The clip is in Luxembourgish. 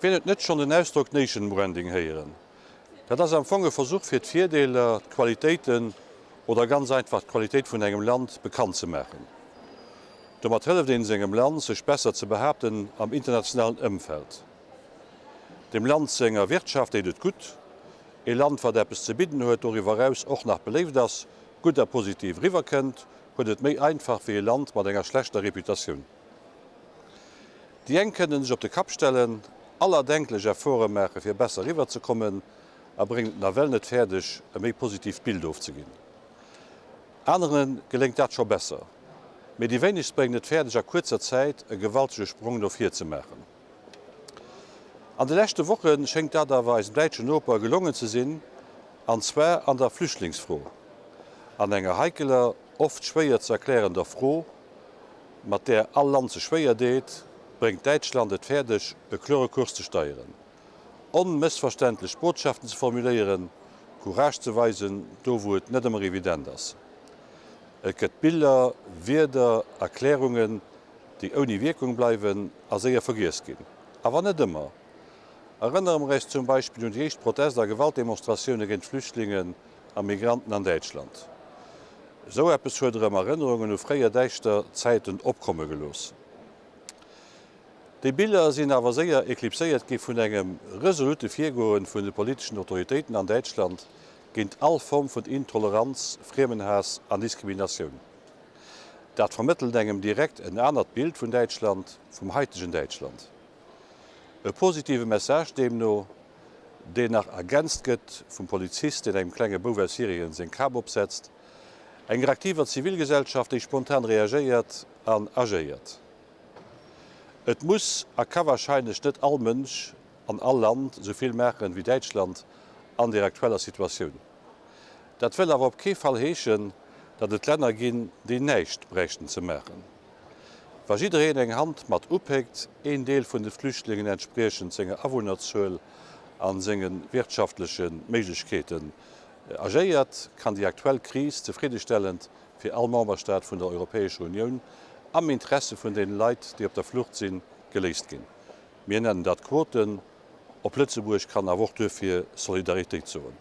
Wien huet net schonn den Ausdrock Nation Branding héieren? Dat ass am Fong e Versuch fir d'Virdeeler, d'Qualitéiten oder ganz einfach d'Qualitéit vun engem Land bekannt ze maachen. Domat hëlleft een sengem Land sech besser ze behaapten am internationalen Ëmfeld. Dem Land senger Wirtschaft deet et gutt. Ee Land wat eppes ze bidden huet, doriwwer eraus och nach beléift ass, gutt a positiv eriwwerkënnt, huet et méi einfach wéi e Land mat enger schlechter Reputatioun. Déi eng kënnen sech op de Kapp stellen, all erdenklech Efforte maache fir besser eriwwer ze kommen a bréngen et nawell net fäerdeg e méi positiivt Bild ofzeginn. Anere geléngt dat scho besser, mee déi wéinegst bréngen et fäerdeg a kuerzer Zäit e gewaltege Sprong no vir ze maachen. An de leschte Woche schéngt dat awer eisem däitschen Noper gelongen ze sinn, an zwar an der Flüchtlingsfro, an enger heikeler, oft schwéier ze erklärender Fro, mat där all Land sech schwéier deet, bréngt Däitschland et fäerdeg, e klore Kurs ze steieren, onmëssverständlech Botschaften ze formuléieren, Courage ze weisen, do wou et net ëmmer evident ass. Et gëtt Biller, Wierder, Erklärungen, déi ouni Wierkung bleiwen a séier vergiess ginn. Awer net ëmmer. Erënnere mer äis zum Beispill un déi éischt Protest a Gewaltdemonstratioune géint Flüchtlingen a Migranten an Däitschland. Esou eppes huet erëm Erënnerungen u fréier däischter Zäiten opkomme gelooss. Déi Biller sinn awer séier eklipséiert gi vun engem resolute Virgoe vun de politeschen Autoritéiten an Däitschland géint all Form vun Intoleranz, Friemenhaass an Diskriminatioun. Dat vermëttelt engem direkt en anert Bild vun Däitschland, vum haitegen Däitschland. E positive Message deemno, deen nach ergänzt gëtt vum Polizist, deen engem klenge Bouf aus Syrien seng Kap opsetzt, enger aktiver Zivilgesellschaft, déi spontan reagéiert an agéiert. Et muss a ka warscheinlech net all Mënsch an all Land esou vill maachen wéi Däitschland an der aktueller Situatioun. Dat wëll awer op kee Fall heeschen, datt et Länner ginn, déi näischt bräichten ze maachen. Wa jiddereen eng Hand mat upéckt, een Deel vun de Flüchtlingen entspriechend senger Awunnerzuel a senge wirtschaftleche Méiglechkeeten agéiert, kann déi aktuell Kris zefriddestellend fir all Memberstaat vun der Europäescher Unioun am Interesse vun deene Leit, déi op der Flucht sinn, geléist ginn. Mir nennen dat Quoten. Op Lëtzebuerg kann awer och duerfir Solidaritéit soen.